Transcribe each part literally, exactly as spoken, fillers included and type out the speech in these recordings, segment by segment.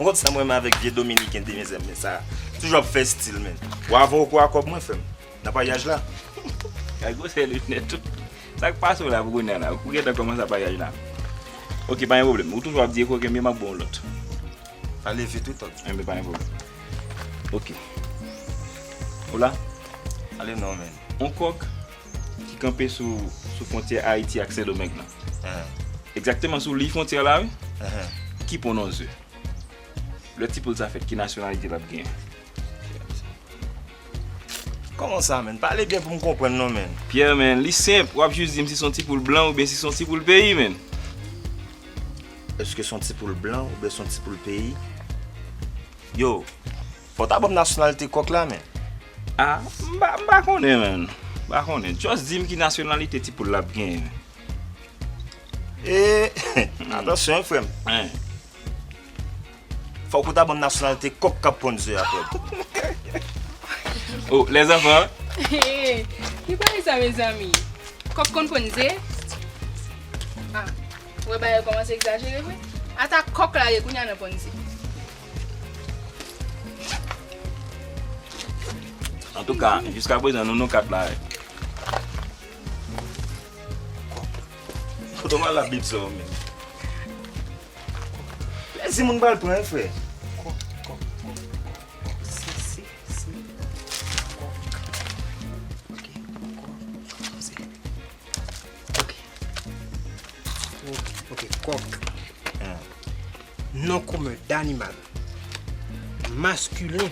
Ou konn sa mwen menm avèk vye dominiken demizè men sa. Toujou ap fè stil, men. Ou avè ou kwa kòb mwen, frè m. Nan paryaj la. Kay gwosè linèt ou. Sa k pase w la pou kounye a la? Ou gentan kòmanse paryaj la. Ok, pa gen pwoblèm. Ou toujou ap di e kokenn, men m ap ba w lòt. Pale vit wi, Tòg. Enben, pa gen pwoblèm. Ok. Ou la? Ale non, men. On kòk ki kanpe sou, sou fwontyè Ayiti ak Sendomeng lan. Egzakteman sou liy fwontyè la, wi. Ki pon nan zye. Lè ti poul sa fèt, ki nasyonalite l ap genyen? Kòman sa, men? Pale byen pou m konprann non, men. Pyè, men, li senp. W ap jis di m si se yon ti poul blan oubyen si se yon ti poul peyi, men. Èske se yon ti poul blan oubyen se yon ti poul peyi? Yo, fò w ta ban m nasyonalite kòk la, men. Ah, m pa, m pa konnen, men. M pa konnen. Just di m ki nasyonalite ti poul la ap genyen, men. E, atansyon, wi, frè m. Fòk ou ta ban m nasyonalite kòk k ap ponn ze a, frè m. Oh, lèzanfan. Ki bagay sa, mezanmi? Kòk konn ponn ze? Ah, ou wè bagay yo kòmanse egzajere vre? Ata kòk la ye kounye a nan ponn ze. Antouka, jiskaprezan, nou, nou kat la. Kote w al la, Bib sa w menm? Plezi moun pral pran, wi, frè. Kòk, kòk, kòk, kòk, kòk. Se, se, se, kòk. Ok, kòk, se. Ok. Ok, kòk. Non komen d'animal maskilen.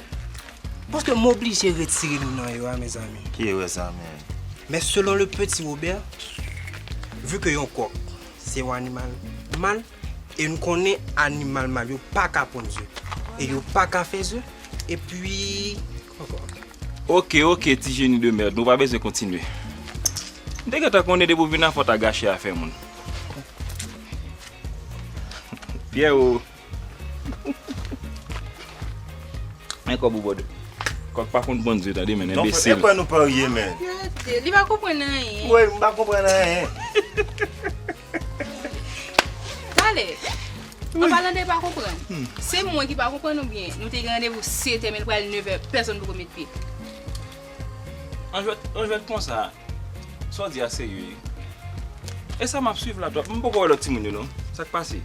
Paske m oblije retire nou nan yo a, mezanmi. Ki erè sa, men? Men selon le Petit Robert, vu ke yon kòk se yon animal mal, e nou konnen animal mal yo pa ka ponn ze, e yo pa ka fè ze, epi, kòk. Ok, ok, ti jeni de mèd, nou pa bezwen kontinye. M te gentan konnen depi w vin la fò w ta gache afè moun. Pyè o. Men kòb ou bòde. Kòk pa konn ponn ze, tande, men enbesil. Non, frè, e kwè nou parye, men. Gade, li pa konprann anyen. Wi, m pa konprann anyen. Talè, an palan de pa konprann, se mwen ki pa konprann oubyen nou te gen randevou sèt è, men l pral nèf è, pèsonn poko met pye? An jwèt, an jwèt konsa, sa w di a serye? E sa m ap swiv la twòp. M poko wè lòt timoun yo non. Sa k pase?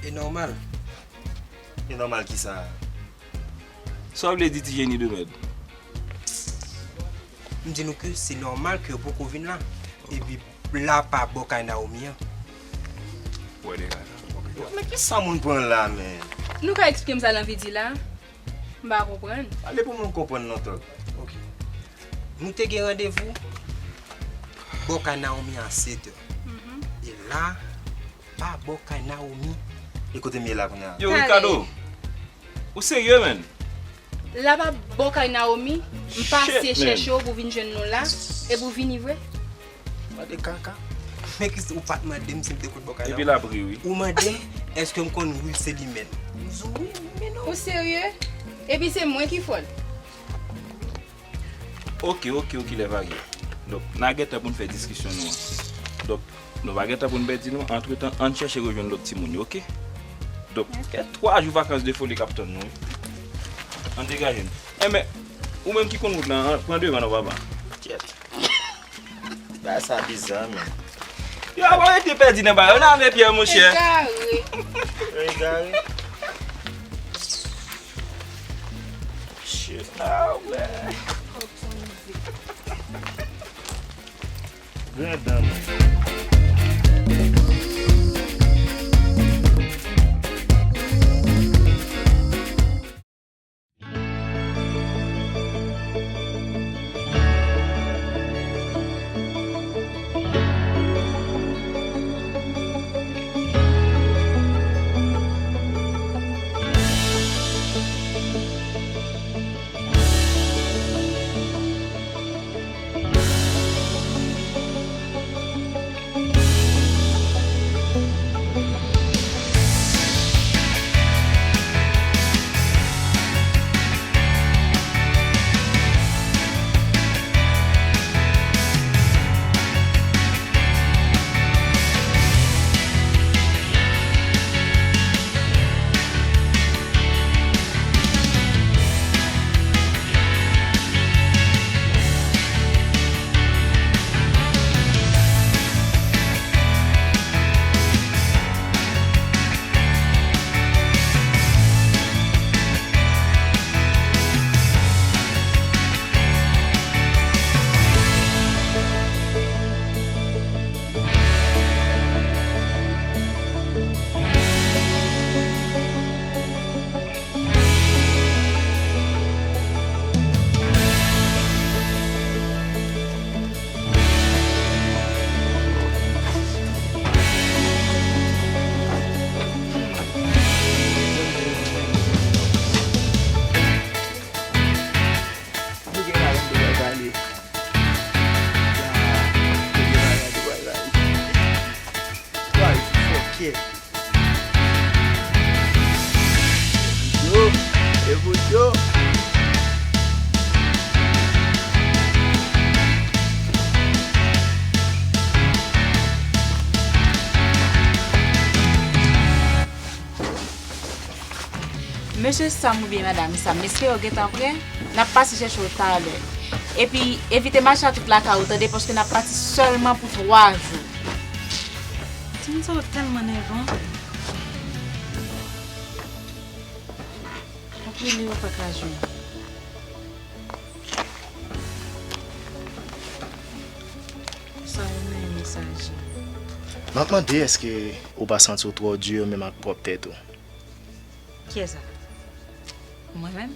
E nòmal. E nòmal kisa? Sa w vle di ti jeni de mèd? M di nou ke se nòmal ke yo poko vin la. Epi la pa bò kay Naomi an. Wè de kaka. Men kisa moun pran la, men? Nou ka eksplike m sa l anvi di la? M pa konprann. Pale pou moun konprann non, Tòg. Ok. Nou te gen randevou bò kay Naomi a sèt è. E la, pa bò kay Naomi. E kote m ye la kounye a? Yo, Ricardo, ou serye, menn? La pa bò kay Naomi, m pase chèche w pou vin jwenn nou la, epi w vini vre? Mande kaka. Men kisa ou pa t mande m si m te konn bò kay Naomi? Epi l ap ri, wi. Ou mande m èske m konn Will Selimèn. M di w wi, men non. Ou serye? Epi se mwen ki fòl. Ok, ok, ok, lè varye. Donk, n a gen tan pou n fè diskisyon nou an. Donk, nou pa gen tan pou n pèdi non. Antretan, ann chèche rejwenn lòt timoun yo, ok? Donk, gen twa jou vakans de foli k ap tann nou, wi. Ann degaje n. Enben, ou menm ki konn wout lan, pran devan non, papa. Kyèt. Bagay sa biza, men. Yo ap rete pèdi nan bagay yo, nan men Pyè, monchè. Egare. Egare. Shit, ah, wè. Grandan, men. Yo, e pou yo. Mesye Sam oubyen madanm Sam, èske yo gentan prè? N ap pase chèche w talè. Epi, evite mache a tout lakay ou, tande, paske n ap pati sèlman pou twa jou. Timoun sa yo tèlman nèvan. M ap rele yo, pa ka jwenn. Sa yo menm mesaje. M ap mande èske ou pa santi w twò di menm ak pwòp tèt ou? Kiyès sa? Mwen menm?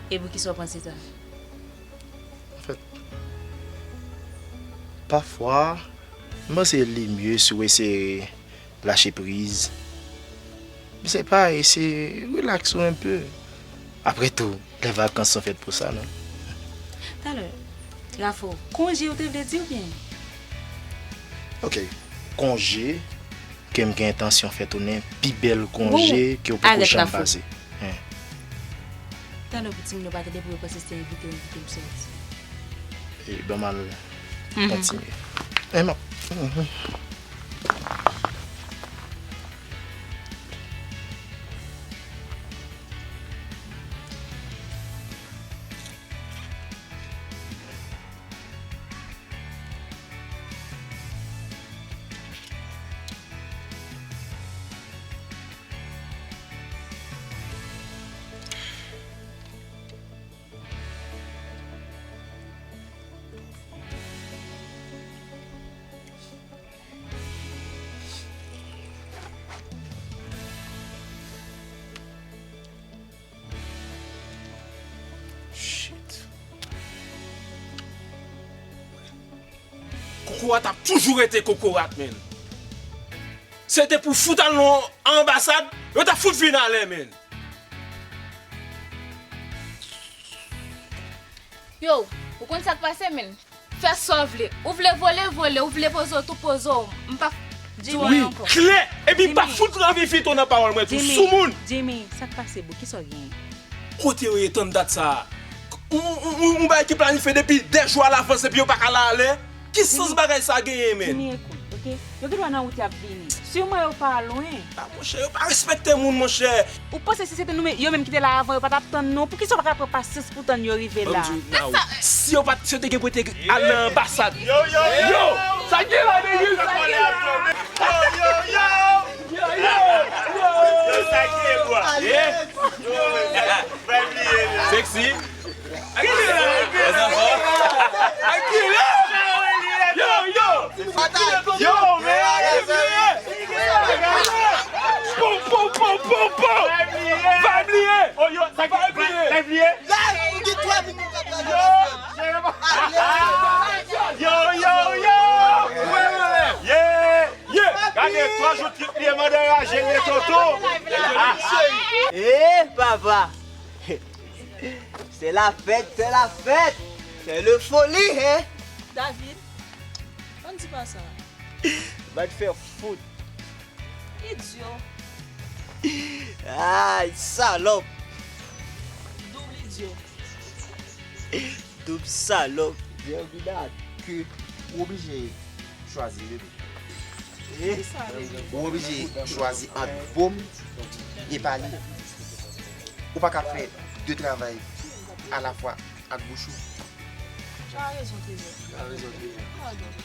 E poukisa w panse sa? Anfèt, pafwa, m panse li mye si w eseye lache priz. Misye pa eseye rilaks ou enpe. Apre tou, lè vakans an fèt pou sa, non? Talè, Rafo, konje ou te vle di oubyen? Ok, konje ke m gen entansyon fè tounen pi bèl konje ke w poko janm pase. Talè pou timoun yo pa tande pou yo panse se te envite yo envite m sòti. E ban m al kontinye. E m ap. Kokorat ap toujou rete kokorat, menn. Se te pou fout al nan anbasad, yo ta fout vin alè, menn. Yo, ou konn sa k pase, menn? Fè sa w vle. Ou vle vole, vole. Ou vle poze w tou, poze w. M p ap di w anyen ankò. Klè! Epi m p ap fout anvi fè w nan pawòl mwen tou, soumoun! Jimmy, sa k pase, boo? Kisa w genyen? Kote yo ye tann dat sa a? Yon, yon, yon, yon bagay ki planifye depi dè jou alavans epi yo pa ka la alè? Ki sans bagay sa genyen, menn? Jimmy, ekout, oke? Yo gendwa nan wout y ap vini. Siman yo pa lwen. A, monchè, yo pa respekte moun, monchè. Ou panse si se te nou menm, yo menm ki te la avan, yo pa t ap tann nou? Poukisa w pa ka pran pasyans pou w tann yo rive la? Si yo pa t, si yo te gen pou yo te al nan anbasad. Yo, yo, yo! Sa k gen la, nèg? Sa k gen la? Yo, yo, yo! Yo, yo, yo! Yo, sa k gen, bwa? Sexy. Yo, yo! Yo, men! Pom, pom, pom, pom, pom! Vibe li ye! Oh, yo, sa vibe li ye! Vibe li ye! Yo, yo, yo! Yeah! Yeah! Gade, twa jou trip li ye, mande raje li ye, tonton! Eh, papa! C'est la fête, c'est la fête! C'est le folie, hein? David, ann di pa sa. Va te fè fout. Idyo. Ay, salòp! Doub idyo. Doub salòp. Byen, Bidad, ke ou oblije chwazi, bebe. Ou oblije chwazi ant boo m e pa li. Ou pa ka fè de travay alafwa ak bouch ou. Ou a rezon, trezò. Ou a rezon, trezò. Padon.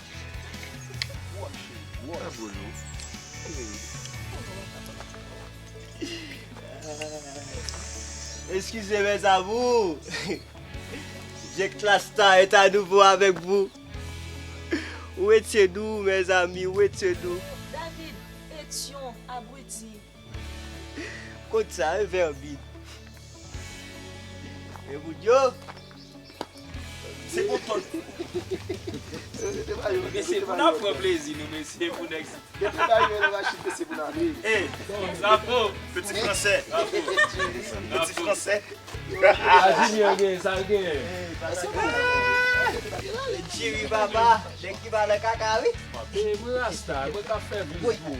Bravo, non? Excusez mes amours. Jack Lastar est à nouveau avec vous. Où étiez-nous, mes amis? Où étiez-nous? David, etyon, abwiti. Kot sa, hein, Vermine? E moun yo. Se pou tout. Mesye, pou n ap pran plezi nou, mesye, pou nèg sa. Depi bagay yo nan machin, mesye, pou n ale. Ey, bravo, peti fransè. Bravo. Peti fransè. Sa Junior genyen, sa l genyen. Cheri papa, nèg ki pa nan kaka, wi. Papi, mwen rasta, mwen ka fè vin pou ou.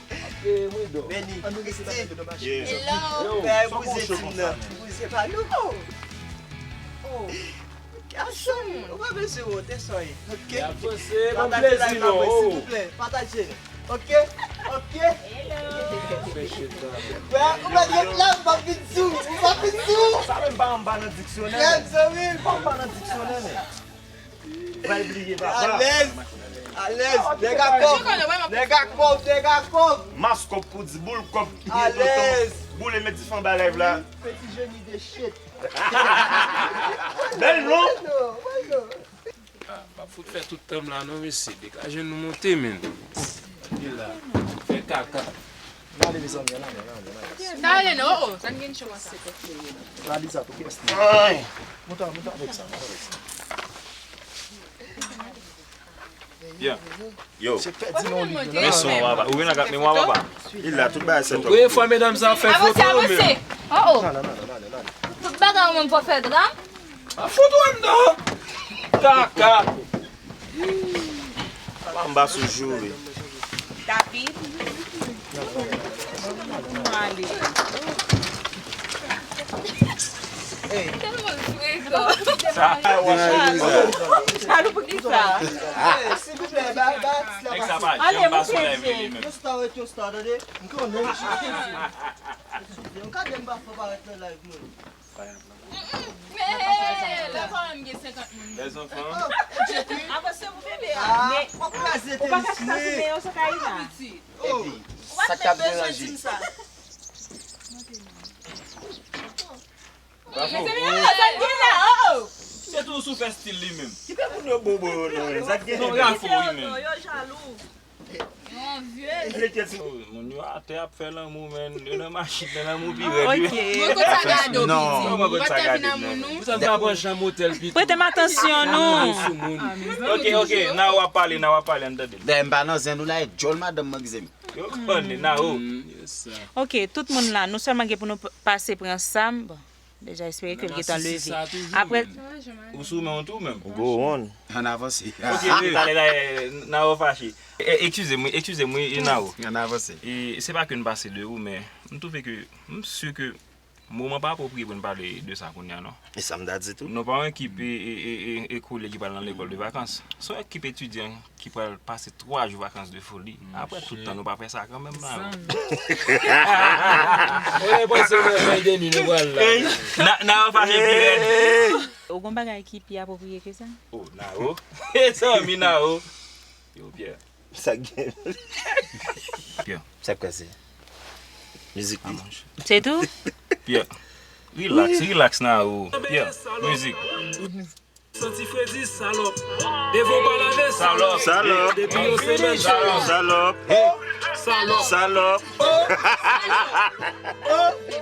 Papi, mwen dò. Beni, Christy. Hello. Fè bouze tim nan. Bouze pa nou. Oh. Gason, ou pa bezwen wont, e sa ye. Ok? Pataje live la, silvouplè. Pataje. Ok? Ok? Frè, ou mèt ret la, ou p ap vin sou, ou p ap vin sou. Sa menm pa anba nan diksyonè. Frè, zanmi. Pa anba nan diksyonè, men. Bay bliye, papa. Alèz. Alèz. Nèg a kòb. Nèg a kòb, nèg a kòb. Mas kòb pou di boul kòb. Alèz. Boule met dife anba live la. Petit génie de shit. Bèl non. Ah, p ap fout fè tout tan m la non, mesye. Degaje nou monte, men. Li la. Fè kaka. N ale, mezanmi, n ale, n ale, n ale. N ale non, oh, oh, sa n gen cho ansanm. N ale sa pou kès li. Ay. Monte, monte avèk sa, monte avèk sa. Byen. Yo. Se pèdi non li. Men son papa. Ou gen nan kat memwa papa. Li la, tout bagay sèt. Premye fwa medam sa fè foto yo menm. Oh, oh. Tout bagay ou menm fò fè dram. A fout ou anndan. Kaka. Anba sou joure. David. Mwen ale. Tèlman frekan. Sa, Chalou pou ki sa? Silvouplè, ba, ba, ti la pase. Ale, moute, Jay. Yo star, yo star, tande. M konnen. Yo ka di m pa fò parèt nan live mwen. Men, lè paran m gen senkant moun. Lèzanfan. Avanse pou bebe a. Men, ou pa ka sa sou men yo, se ka ina. Epi, sa k ap deranje. Bravo. Mezanmi, oh, sa k gen la, oh, oh. Se tou sou fè stil li menm. Ki pè moun yo bobo yo non, sa k gen. Non, Rafo wi menm. Yo jalou. Moun yo atè ap fè lanmou, men yo nan machin nan, lanmou pi rèd wi. Mwen konn sa gade w piti. Mwen konn sa gade w. Pou sa m ta pran chanm otèl piti. Prete m atansyon nou. Ok, ok, nan w ap pale, nan w ap pale, ann tande. Dayè m pa nan zen nou la, e djòl madanm mwen ki se m. Yo konnen, nan w. Ok, tout moun la, nou sèlman gen pou nou p- pase pran sa m. Bon, deja espere ke l gentan leve. Apre, ou sou men w tou menm. Ou go on. Ann avanse. Ok, talè la, Nao fache. E, eskize m wi, eskize m wi, Nao. Ann avanse. E, se pa ke n pase de ou, men m twouve ke, m si ke moman pa apwopriye pou n pale de sa kounye a, non. E sa m ta di tou. Nou pa yon ekip e, e, e, e, ekolye ki pral nan lekòl de vakans. Se yon ekip etidyan ki pral pase twa jou vakans de foli. Apre tout tan, nou pa fè sa kanmenm la. Ou gen panse mwen fè de nwi nou pral la. Na, Nao fache pi rèd. Ou gon bagay ki pi apwopriye ke sa? Oh, Nao. Mezanmi, Nao. Yo, Pierre. Sa k gen. Pierre. Sa k pase? Mizik wi. Se tou? Pierre. Relax, relax, Nao. Pierre, mizik. Santi fredi, salòp. Devan w pa lave, salòp. Salòp. Depi yon semèn, salòp. Salòp. Salòp. Salòp.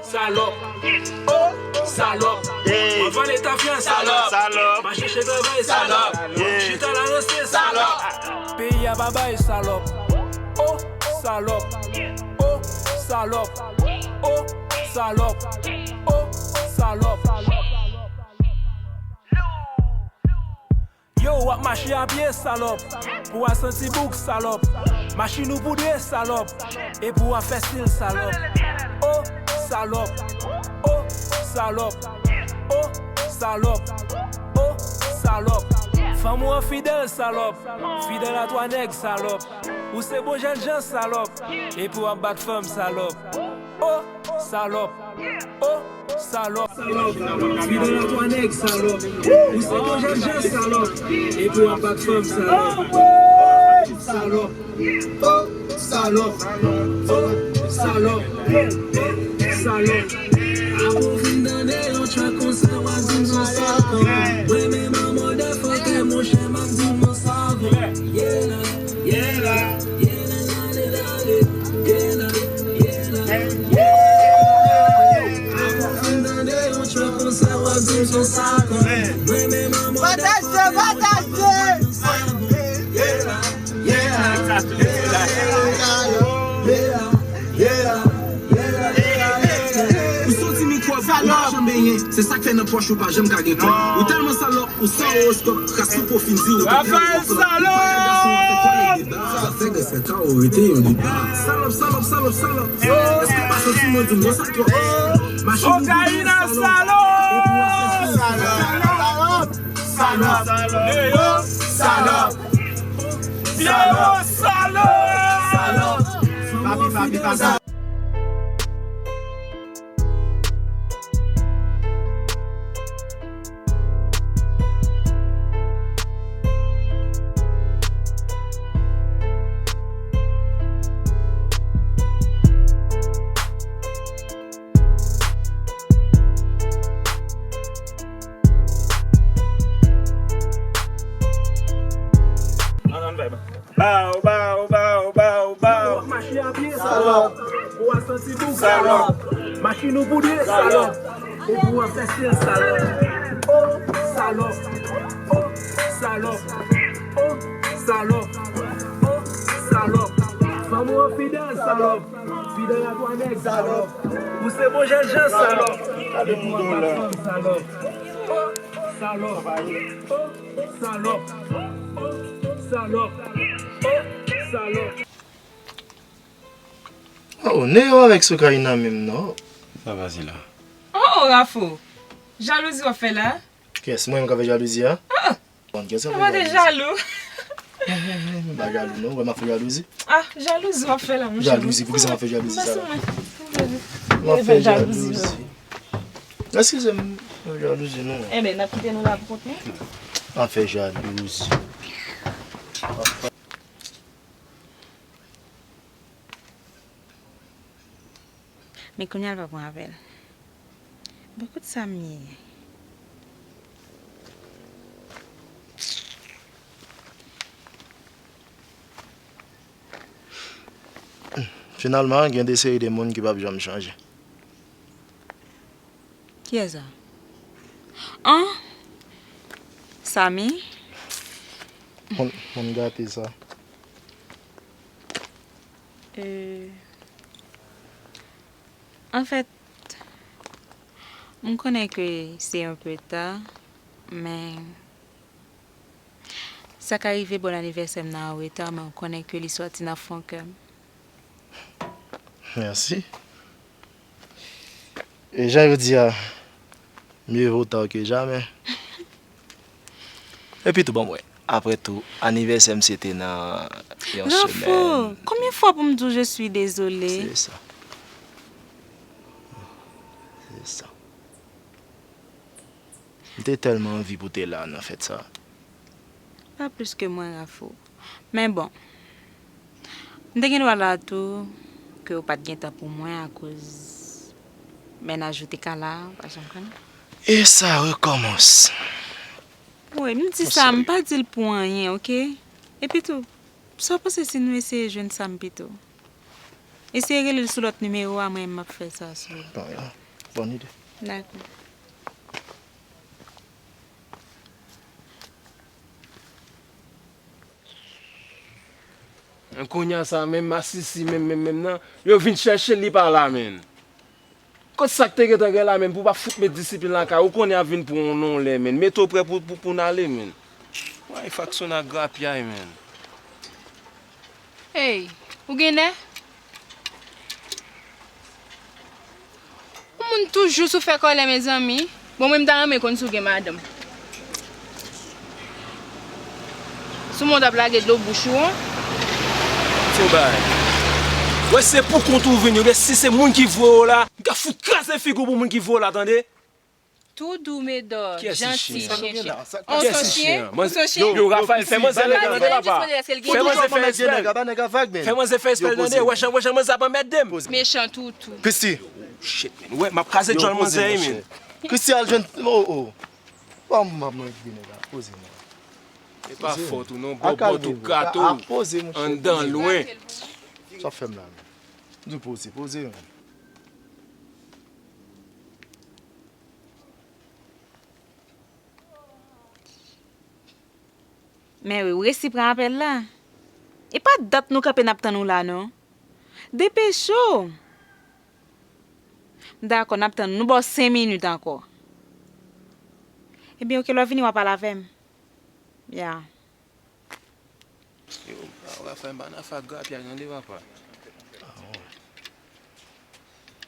Salòp. Salòp. Hey. Anvan leta fè salòp. Salòp. Mache chèz travay, salòp. Hey. Chita la ranse, salòp. Peyi a pa bay, salòp. Oh, salòp. Oh, salòp. Oh, salòp. Oh, salòp. Yo, w ap mache a pye, salòp. Pou w al santi bouk, salòp. Machin ou poudre, salòp. Epi w ap fè stil, salòp. Oh, salòp. Oh, salòp. Oh, salòp. Oh, salòp. Fanm ou an fidèl, salòp. Fidèl a twa nèg, salòp. Ou se bon jènjan, salòp. Epi w ap bat fanm, salòp. Oh, salòp. Oh, salòp. Fidèl a twa nèg, salòp. Ou se bon jènjan, salòp. Epi w ap bat fanm, salòp. Salòp. Oh, salòp. Oh, salòp. Salòp. Apre w fin tande yon track konsa, w ap di m se yon sakan. Mwen menm an mòdèl fòkè, monchè, m ap di m yon sakan. Yeah, la, yeah, la, yeah, la, la, la, la, la, yeah, la, yeah, la, yeah. Apre w fin tande yon track konsa, w ap di m se yon sakan. Mwen menm an mòdèl fòkè, monchè, m ap di m se yon sakan. Yeah, la. Ou soti mikwòb, ou pa janm benyen. Se sa k fè nan pòch ou pa janm ka gen kòb. Ou tèlman salòp, ou san owoskòp, kras ou po fin di, ou te tèlman fòk, ou pa ka gason ap fè kòlèg deba. Zafè gangstè ka ou rete yon deba. Salòp, salòp, salòp, salòp. Èske w pa santi mwen di m konsa twòp? Machin ou boule, salòp. Epi w ap fè salòp. Salòp, salòp, salòp. Nèg yo, salòp. Salòp, salòp. Papi, papi, papi. Ann, ann, bay, bay. Bow, bow, bow, bow, bow. Ou ap mache a pye, salòp. Ou ap santi boug, salòp. Machin ou boule, salòp. Epi w ap fè stil, salòp. O, salòp. O, salòp. O, salòp. O, salòp. Fanm ou enfidèl, salòp. Fidèl a twa nèg, salòp. Ou se bon jènjan, salòp. Epi w ap bat fanm, salòp. O, salòp. O, salòp. O, salòp. O, salòp. Oh, Neo avèk Soukayina menm non. Sa pase la? Oh, oh, Rafo. Jalouzi w ap fè la? Kiyès, mwen menm k ap fè jalouzi a? Ah! Bon, kiyès k ap fè jalouzi? Ou pa te jalou. M pa jalou non, ou wè m ap fè jalouzi? Ah, jalouzi w ap fè la, monchè. Jalouzi, poukisa m ap fè jalouzi sa la? M ap fè jalouzi. Eskize m, m ap fè jalouzi non. Enben, n ap kite nou la pou kont nou. M ap fè jalouzi. Men kounye a l pa pran apèl. Bon, kot Samy ye? Finalman, gen de seri de moun ki p ap janm chanje. Kiyès sa? An? Samy? Moun, moun gate sa. Euh, anfèt, m konnen ke se yon pe ta, men sa ka rive bon anivèsè m nan an reta, men w konnen ke li soti nan fon kè m. Mèsi. E jan yo di a, mieux vaut tard que jamais. Epi tou, ban m wè. Apre tou, anivèsè m se te nan yon semèn. Rafo, konbyen fwa pou m di w je suis désolé? Se sa. Se sa. M te tèlman anvi pou w te la nan fèt sa. Pa plis ke mwen, Rafo. Men bon, m te gen dwa la tou, ke w pa t gen tan pou mwen akoz mennaj ou te ka la, ou pa janm konnen. E sa rekòmanse. Wi, m di sa, m pa di l pou anyen, oke? Epi tou, sa w panse si nou eseye jwenn Sam pito? Eseye rele l sou lòt nimewo a, mwen m ap fè sa sou li. Bon, ya. Bòn ide. Dakò. Kounye a sa menm masisi menm, menm, menm nan, yo vin chèche l, li pa la, menn. Kot sa k te gentan gen la, menn, pou w pa fout met disiplin lakay ou, ou konnen y ap vin pran w nan yon lè, menn. Mete w prè pou, pou, pou n ale, menn. Way, Faksona grapyay, menn. Ey, ou gen nè? Yon moun toujou sou fè kòlè, mezanmi. Bon, mwen, m ta renmen konn si w gen madanm. Sou mwen, w t ap lage dlo bouch ou an. Ti bagay. Wè, se pou kont ou vini, oubyen si se moun ki voye w la, m ka fout kraze figi w pou moun ki voye w la, tande? Tou dou, medò, janti, chen, chen. Ou se yon chen? Ou se yon chen? Yo, Rafael, fè manzè fè respè l, tande, papa. Fè manzè fè respè l. Fè manzè fè respè l, tande. Wè jan, wè jan manzè ap anmède m. Mechan toutou. Christy. Shit, man. Wè, m ap kraze djòl manzè, wi, man. Christy al jwenn, oh, oh. Bon, m ap mwen vini la. Poze, man. E pa fòt ou non, bòbòt ou, gato w anndan lwen. Sa w ap fè m la, man? M di w poze, poze, man. Men wi, w resi pran apèl la. E pa dat nou kanpe n ap tann ou la, non. Depeche w! M dakò, n ap tann. Nou ba w senk minit ankò. Ebyen, oke, lè w vini, w a pale avè m. Ya. Yo, Rafael, m pa nan afè ak grapya, tande, papa.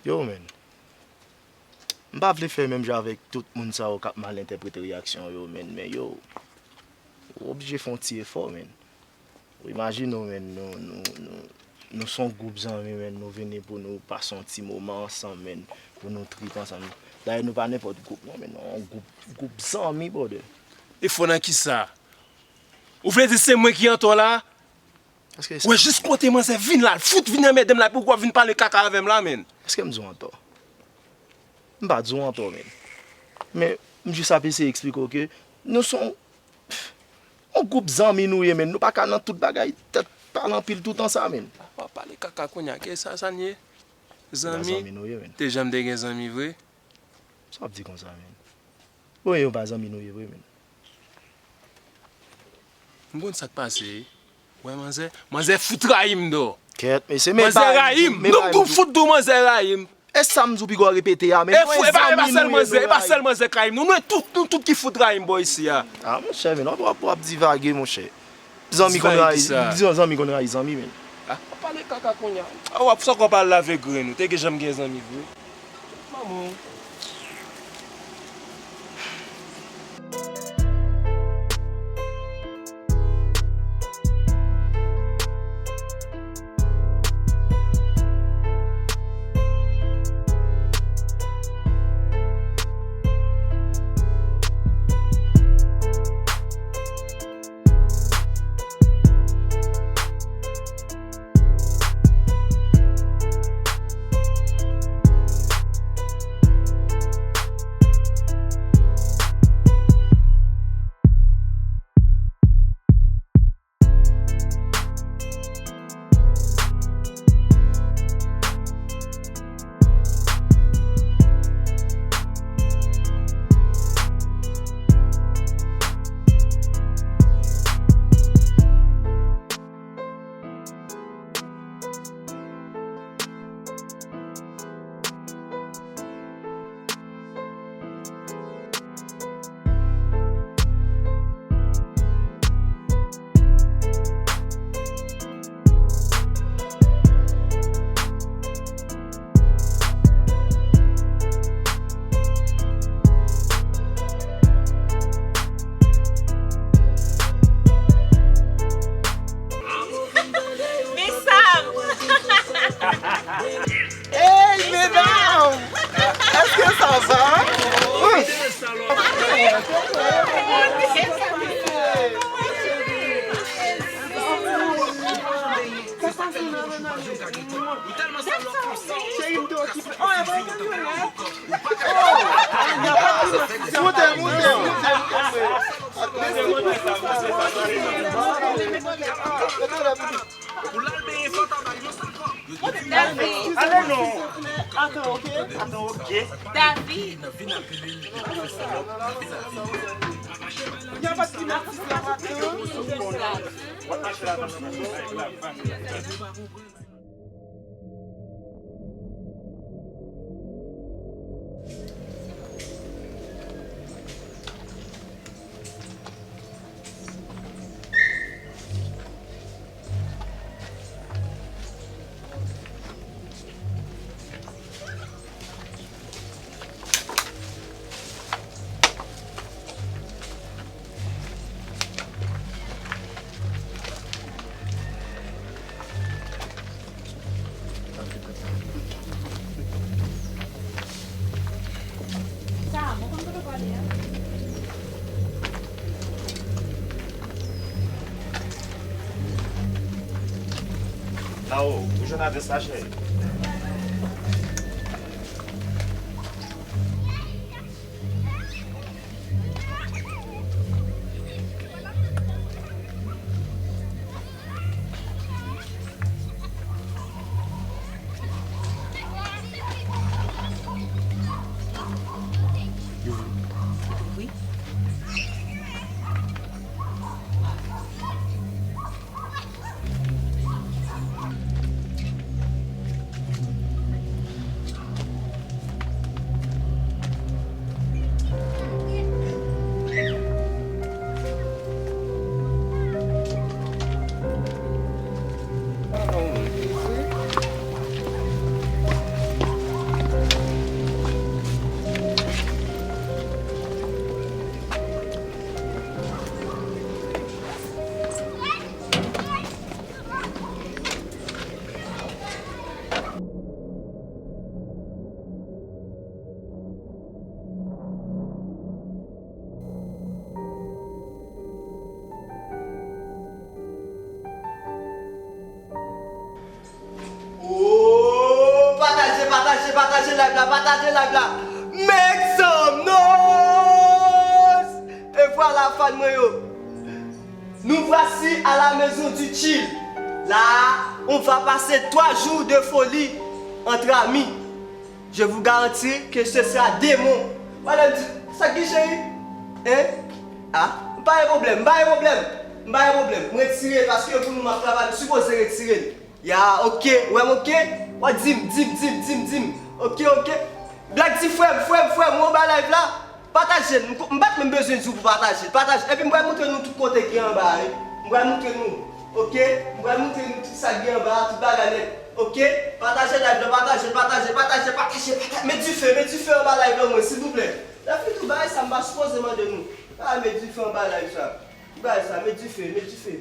Yo, men. M pa vle fè menm jan avèk tout moun sa yo k ap mal entèprete reyaksyon yo, men, men yo, ou oblije fè yon ti efò, men. Ou imajine w, men, nou, nou, nou, nou se yon gwoup zanmi, men, nou vini pou nou pase yon ti moman ansanm, men, pou nou trip ansanm. Dayè, nou pa nenpòt gwoup, non, men, nou yon gwoup, gwoup zanmi, brother. Efò nan kisa? Ou vle di se mwen ki antò la? Ou wè jis kote manzè vin la, l fout vin anmède m la, epi w ap vin pale kaka avè m la, men. Èske m di w antò? M pa di w antò, men. Men, m jis ap eseye eksplike w ke nou se yon, yon gwoup zanmi nou ye, men. Nou pa ka nan tout bagay, tèt pale anpil toutan sa, men. W ap pale kaka kounye a, ke sa, sa n ye? Zanmi? Zanmi nou ye, men. Te janm te gen zanmi vre? Sa w ap di konsa, men? Bon, yo pa zanmi nou ye vre, men. M konn sa k pase. Wè manzè, manzè fout rayi m, dò. Kèt, mesye, men manzè rayi m. Nou fout di w manzè rayi m. E sa m di w piga w repete a, men. E pa sèl manzè, e pa sèl manzè k rayi m. Nou, nou tout, nou tout ki fout rayi m bò isi a. A, monchè, men, w ap, w ap, w ap divage, monchè. Zanmi konn rayi, zanmi konn rayi zanmi, men. A, w ap pale kaka kounye a. A, w ap sa w pale la avèk grenn ou. Te gen janm gen zanmi vre. Manman w. Hey, mesdames! Est-ce que ça va? Cheri, m te okipe. Oh, e pa yon kanyon, nèt. Moute, moute, moute, moute. David. Ale non. Atann, oke? Atann, oke. David. Y a pas de climatiseur, atann. Lawo, ou jwenn adrès la, cheri? Pataje live la, pataje live la. Make some noise! E vwala, fan mwen yo. Nous voici à la maison du chill. Là, on va passer trois jours de folie entre amis. Je vous garantis que ce sera démon. Wale m di, sa ki cheri? Hein? Ah, m pa gen pwoblèm, m pa gen pwoblèm. M pa gen pwoblèm. M retire paske pou nou m ap travay, m sipoze retire l. Ya, oke, wè m oke? W ap di m, di m, di m, di m, di m. Oke, oke. Black di frè m, frè m, frè m, ou anba live la? Pataje l. M ko- m pa t menm bezwen di w pou pataje l. Pataje l. Epi m pral montre nou tout kote ki anba a, wi. M pral montre nou. Oke? M pral montre nou tout sa ki anba a, tout bagay nèt. Oke? Pataje live la, pataje, pataje, pataje, pataje, pataje. Met dife, met dife anba live la mwen, silvouplè. Lè fini tou bagay sa, m pa sipoze mande nou. Pa met dife anba live sa. Bagay sa, met dife, met dife.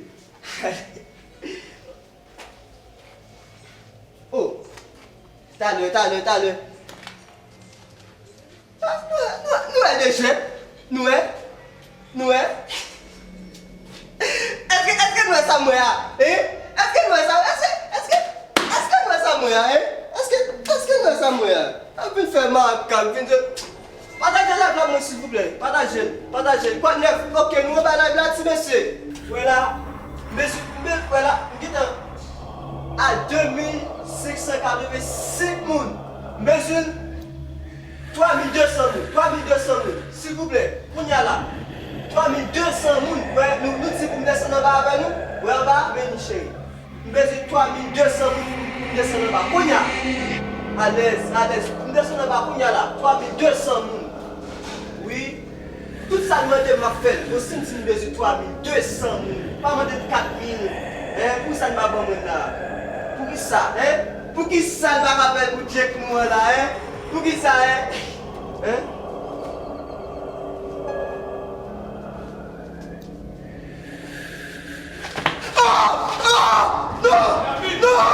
Oh! Talè, talè, talè. Nou, nou, nou wè de jwèt? Nou wè? Nou wè? Èske, èske nou wè sa m wè a? Hein? Èske nou wè sa? Èske, èske, èske nou wè sa m wè a? Hein? Èske, èske nou wè sa m wè a? Ap vin fè makak, vin fè Pataje live la mwen silvouplè. Pataje l, pataje l. Kwa nèf? Oke, nou anba live la, ti mesye. Wè la, m bezwen, m be- wè la, m gentan a de mil senk san katrevensenk moun. M bezwen twa mil de san moun, twa mil de san moun. Silvouplè, kounye a la. Twa mil de san moun. Wè, nou, nou di pou m desann anba avè nou. Wè anba, men nou cheri. M bezwen twa mil de san moun pou m desann anba kounye a. Alèz, alèz. M desann anba kounye a la. Twa mil de san moun. Wi. Tout sa l mande m, m ap fè l. Bon, si m di m bezwen twa mil de san moun, pa mande m kat mil. Hein? Poukisa l pa ban mwen la? Poukisa? Hein? Poukisa l pa ka fè l pou Djek nou an la? Hein? Poukisa? Hein? Hein? Ah! Ah! Non! Non!